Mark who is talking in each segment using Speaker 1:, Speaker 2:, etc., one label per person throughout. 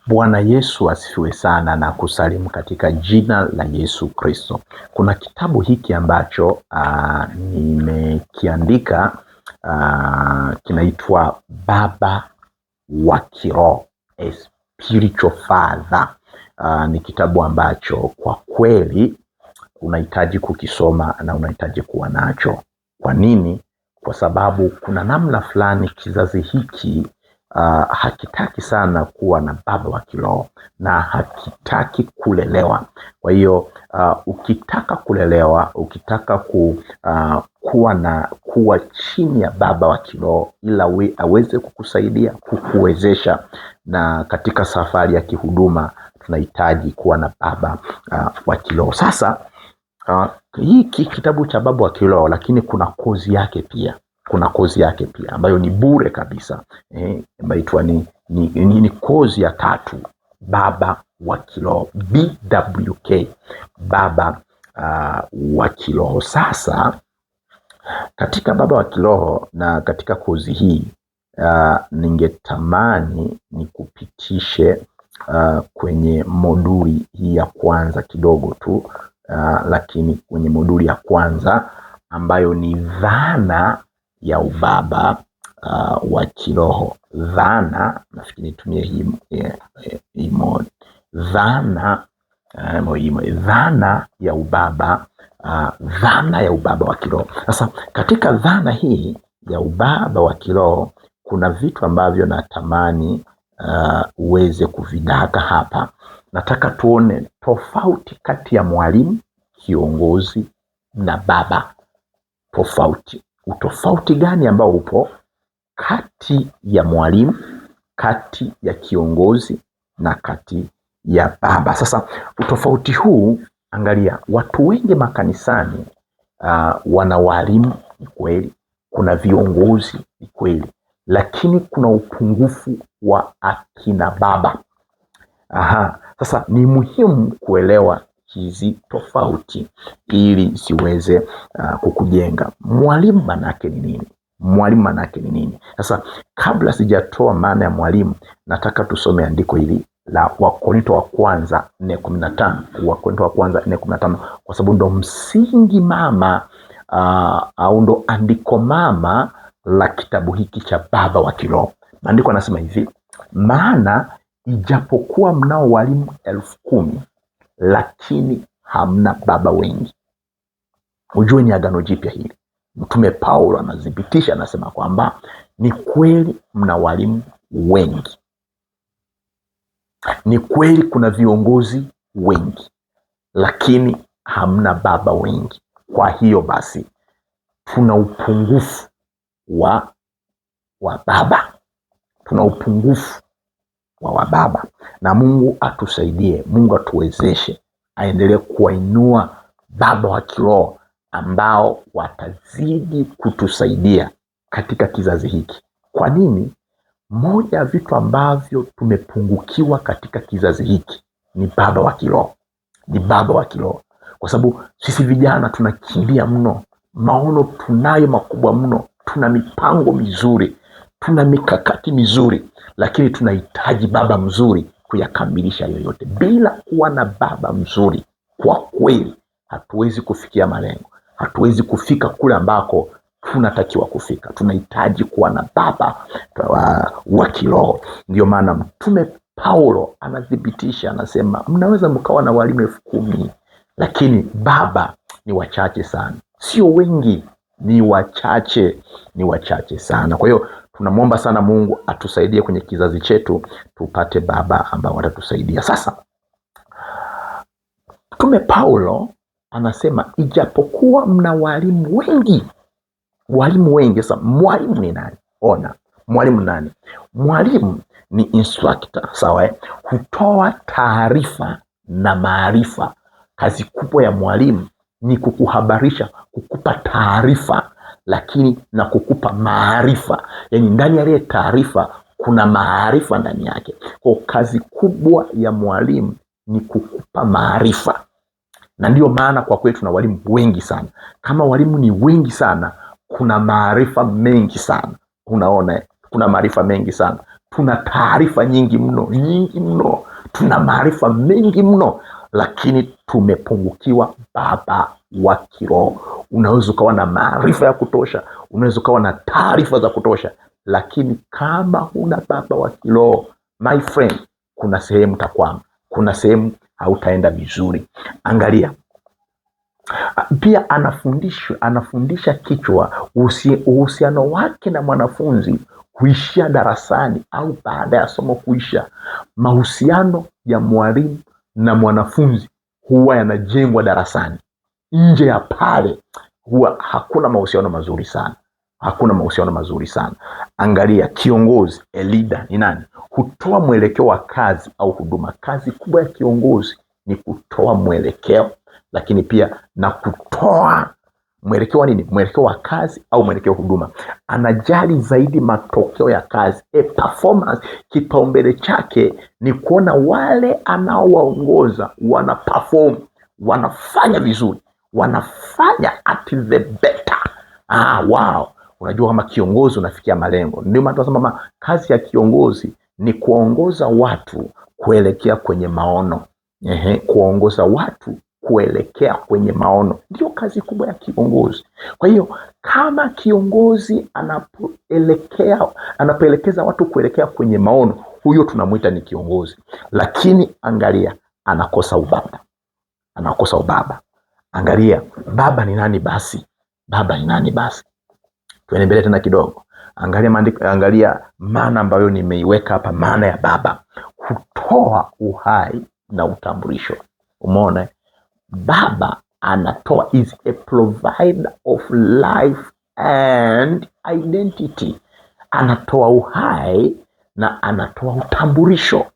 Speaker 1: Bwana Yesu asifiwe sana na kusalimu katika jina la Yesu Kristo. Kuna kitabu hiki ambacho nimekiandika, kinaitwa Baba wa Kiroho, A Spiritual Father. Ni kitabu ambacho kwa kweli unahitaji kukisoma na unahitaji kuwa nacho. Kwa nini? Kwa sababu kuna namna fulani kizazi hiki hakitaki sana kuwa na baba wa kiroho na hakitaki kulelewa. Kwa hiyo ukitaka kulelewa, ukitaka kuwa na kuwa chini ya baba wa kiroho ila aweze kukusaidia, kukuwezesha, na katika safari ya kihuduma tunahitaji kuwa na baba wa kiroho. Sasa hiki kitabu cha baba wa kiroho, lakini kuna kozi yake pia. Kuna kozi yake pia ambayo ni bure kabisa, ambayo inaitwa ni kozi ya 3, baba wa kiroho, BWK, baba wa kiroho. Sasa katika baba wa kiroho na katika kozi hii, ningetamani nikupitishe kwenye moduli hii ya kwanza kidogo tu, lakini kwenye moduli ya kwanza ambayo ni dhana ya ubaba wa kiroho. Dhana, nafikiri nitumie hii mode. Dhana, dhana ya ubaba, dhana ya ubaba wa kiroho. Sasa katika dhana hii ya ubaba wa kiroho kuna vitu ambavyo natamani uweze kuvidaka hapa. Nataka tuone tofauti kati ya mwalimu, kiongozi na baba. Tofauti. Utofauti gani ambao upo kati ya mwalimu, kati ya kiongozi na kati ya baba? Sasa utofauti huu, angalia, watu wengi makanisani wana walimu, ni kweli, kuna viongozi, ni kweli, lakini kuna upungufu wa akina baba. Sasa ni muhimu kuelewa hizi tofauti ili ziweze kukujenga. Mwalimu manake ni nini? Mwalimu manake ni nini? Sasa kabla sijatoa maana ya mwalimu, nataka tusome andiko hili la Wakorinto wa kwanza 4:15. Wakorinto wa kwanza 4:15, kwa sababu ndo msingi mama, au ndo andiko mama la kitabu hiki cha baba wa kiroho. Maandiko yanasema hivi: maana ijapokuwa mnao walimu 10,000, lakini hamna baba wengi. Ujue ni agano jipya hili. Mtume Paulo anathibitisha, anasema kwamba ni kweli mna walimu wengi, ni kweli kuna viongozi wengi, lakini hamna baba wengi. Kwa hiyo basi tuna upungufu wa baba, tuna upungufu wa baba. Na Mungu atusaidie, Mungu atuwezeshe, aendelee kuwainua baba wa kiroho ambao watazidi kutusaidia katika kizazi hiki. Kwa nini? Moja ya vitu ambavyo tumepungukiwa katika kizazi hiki ni baba wa kiroho. Ni baba wa kiroho. Kwa sababu sisi vijana tunakimbia mno, maono tunayo makubwa mno, tuna mipango mizuri, tuna mikakati mizuri, lakini tunahitaji baba mzuri kuyakamilisha yoyote. Bila kuwa na baba mzuri, kwa kweli hatuwezi kufikia malengo, hatuwezi kufika kule ambako tunatakiwa kufika. Tunahitaji kuwa na baba wa kiroho. Ndio maana Mtume Paulo anathibitisha, anasema mnaweza mkawa na walimu 10,000, lakini baba ni wachache sana, sio wengi, ni wachache, ni wachache sana. Kwa hiyo tunamwomba sana Mungu atusaidie kwenye kizazi chetu tupate baba ambao watatusaidia. Sasa Mtume Paulo anasema ijapokuwa mna walimu wengi, walimu wengi. Sasa mwalimu ni nani? Ona, mwalimu nani? Mwalimu ni instructor, sawa? Hutoa taarifa na maarifa. Kazi kubwa ya mwalimu ni kukuhabarisha, kukupa taarifa, lakini na kukupa maarifa. Yaani ndani ya ile taarifa kuna maarifa ndani yake. Kwa kazi kubwa ya mwalimu ni kukupa maarifa. Na ndio maana kwa kweli tuna walimu wengi sana. Kama walimu ni wengi sana, kuna maarifa mengi sana. Unaona, kuna maarifa mengi sana. Tuna taarifa nyingi mno, nyingi mno, tuna maarifa mengi mno, lakini tumepungukiwa baba wa kiroho. Unaweza ukawa na maarifa ya kutosha, unaweza ukawa na taarifa za kutosha, lakini kama huna baba wa kiroho, my friend, kuna sehemu utakwama, kuna sehemu hautaenda vizuri. Angalia pia anafundisha kichwa. Uhusiano wake na mwanafunzi huishia darasani au baada ya somo kuisha. Mahusiano ya mwalimu na mwanafunzi huwa yanajengwa darasani. Nje ya pale huwa hakuna mahusiano mazuri sana, hakuna mahusiano mazuri sana. Angalia, kiongozi, a leader ni nani? Hutoa mwelekeo wa kazi au huduma. Kazi kubwa ya kiongozi ni kutoa mwelekeo, lakini pia na kutoa mwelekeo wa nini? Mwelekeo wa kazi au mwelekeo wa huduma. Anajali zaidi matokeo ya kazi, a performance. Kipaumbele chake ni kuona wale anaowaongoza wana perform, wanafanya vizuri, wanafanya at the better. Wow. Unajua kama kiongozi unafikia malengo. Ndio maana tunasema kazi ya kiongozi ni kuongoza watu kuelekea kwenye maono. Kuongoza watu kuelekea kwenye maono ndio kazi kubwa ya kiongozi. Kwa hiyo kama kiongozi anapoelekeza watu kuelekea kwenye maono, huyo tunamwita ni kiongozi. Lakini angalia, anakosa ubaba, anakosa ubaba. Angalia, baba ni nani basi? Baba ni nani basi? Tuende mbele tena kidogo. Angalia maandiko, angalia maana ambayo nimeiweka hapa. Maana ya baba, hutoa uhai na utambulisho. Umeona, baba anatoa, is a provider of life and identity. Anatoa uhai na anatoa utambulisho,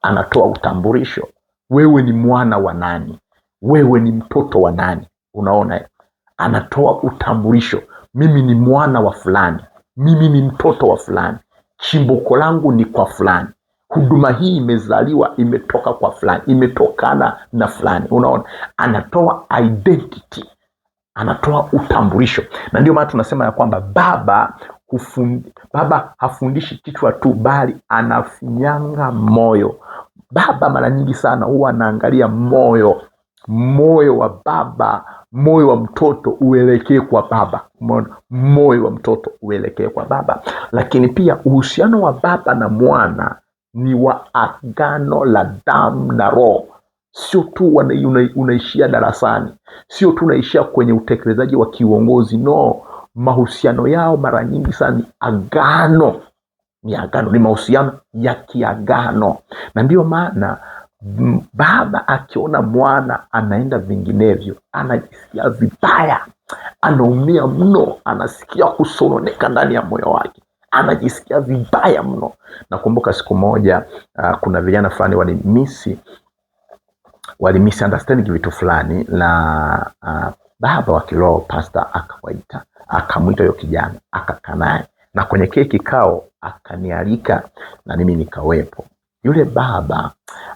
Speaker 1: anatoa utambulisho. Wewe ni mwana wa nani? Wewe ni mtoto wa nani? Unaona, anatoa utambulisho. Mimi ni mwana wa fulani, mimi ni mtoto wa fulani, chimbuko langu ni kwa fulani, huduma hii imezaliwa, imetoka kwa fulani, imetokana na fulani. Unaona, anatoa identity, anatoa utambulisho. Na ndio maana tunasema ya kwamba baba hafundishi kichwa tu, bali anafinyanga moyo. Baba mara nyingi sana huwa anaangalia moyo, moyo wa baba, moyo wa mtoto uelekee kwa baba. Umeona, moyo wa mtoto uelekee kwa baba. Lakini pia uhusiano wa baba na mwana ni wa agano la damu na roho. Sio tu unaishia darasani, sio tu unaishia kwenye utekelezaji wa kiuongozi. No, mahusiano yao mara nyingi sana ni agano, ni agano, ni mahusiano ya kiagano. Na ndiyo maana baba akiona mwana anaenda vinginevyo, anajisikia vibaya, anaumia mno, anasikia kusononeka ndani ya moyo wake, anajisikia vibaya mno. Nakumbuka siku moja, kuna vijana fulani wali misunderstand vitu fulani, na baba wa kiroho pastor akawaita, akamwita huyo kijana, akakaa naye, na kwenye kile kikao akanialika na mimi nikawepo. Yule baba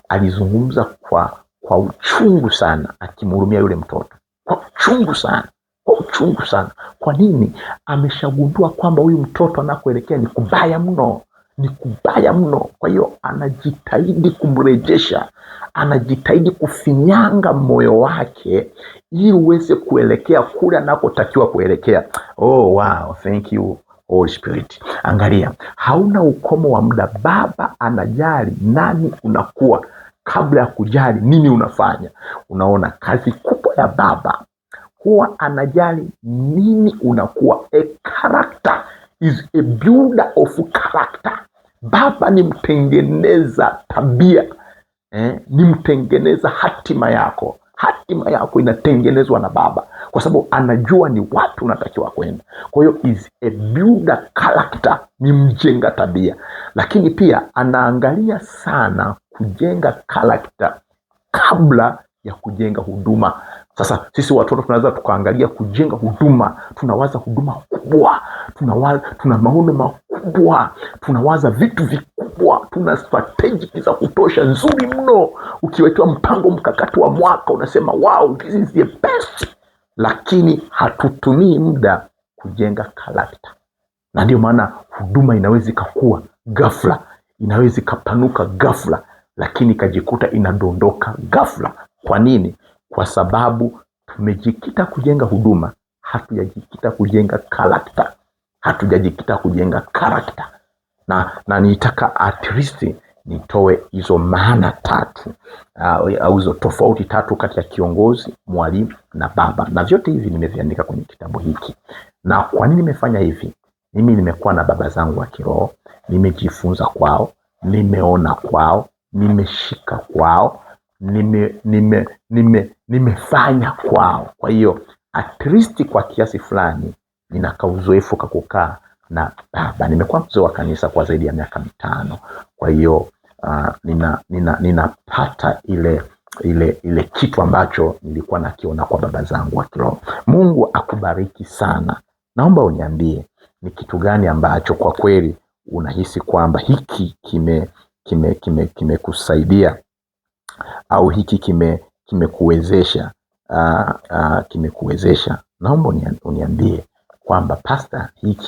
Speaker 1: alizungumza kwa uchungu sana, akimhurumia yule mtoto kwa uchungu sana, kwa uchungu sana. Kwa nini? Ameshagundua kwamba huyu mtoto anakoelekea ni kubaya mno, ni kubaya mno. Kwa hiyo anajitahidi kumrejesha, anajitahidi kufinyanga moyo wake ili uweze kuelekea kule anakotakiwa kuelekea. Oh, wow, thank you Holy Spirit. Angalia, hauna ukomo wa muda. Baba anajali nani unakuwa kabla ya kujali nini unafanya. Unaona, kazi kubwa ya baba huwa anajali nini unakuwa. A character is a builder of character. Baba ni mtengeneza tabia, ni mtengeneza hatima yako. Hatima yako inatengenezwa na baba, kwa sababu anajua ni wapi unatakiwa kwenda. Kwa hiyo is a builder character, ni mjenga tabia. Lakini pia anaangalia sana kujenga character kabla ya kujenga huduma. Sasa sisi watoto tunaweza tukaangalia kujenga huduma, tunawaza huduma kubwa, tuna maono makubwa, tunawaza vitu vikubwa, tuna strategic za kutosha nzuri mno. Ukiwekewa mpango mkakati wa mwaka unasema wow, this is the best, lakini hatutumii muda kujenga character. Na ndio maana huduma inaweza ikakua, ghafla, inaweza ikapanuka ghafla, lakini ikajikuta inadondoka ghafla. Kwa nini? Kwa sababu tumejikita kujenga huduma, hatujajikita kujenga karakta, hatujajikita kujenga karakta. Na nitaka at least nitoe hizo maana tatu au hizo tofauti tatu kati ya kiongozi, mwalimu na baba, na vyote hivi nimeviandika kwenye kitabu hiki. Na kwa nini nimefanya hivi? Mimi nimekuwa na baba zangu wa kiroho, nimejifunza kwao, nimeona kwao, nimeshika kwao, nimefanya kwao. Kwa hiyo at least kwa kiasi fulani nina kauzoefu ka kukaa na baba. Nimekuwa mzee wa kanisa kwa zaidi ya miaka 5. Kwa hiyo ninapata ile kitu ambacho nilikuwa nakiona kwa baba zangu wa kiroho. Mungu akubariki sana. Naomba uniambie ni kitu gani ambacho kwa kweli unahisi kwamba hiki kimekusaidia au hiki kimekuwezesha, kimekuwezesha. Naomba uniambie kwamba pastor, hiki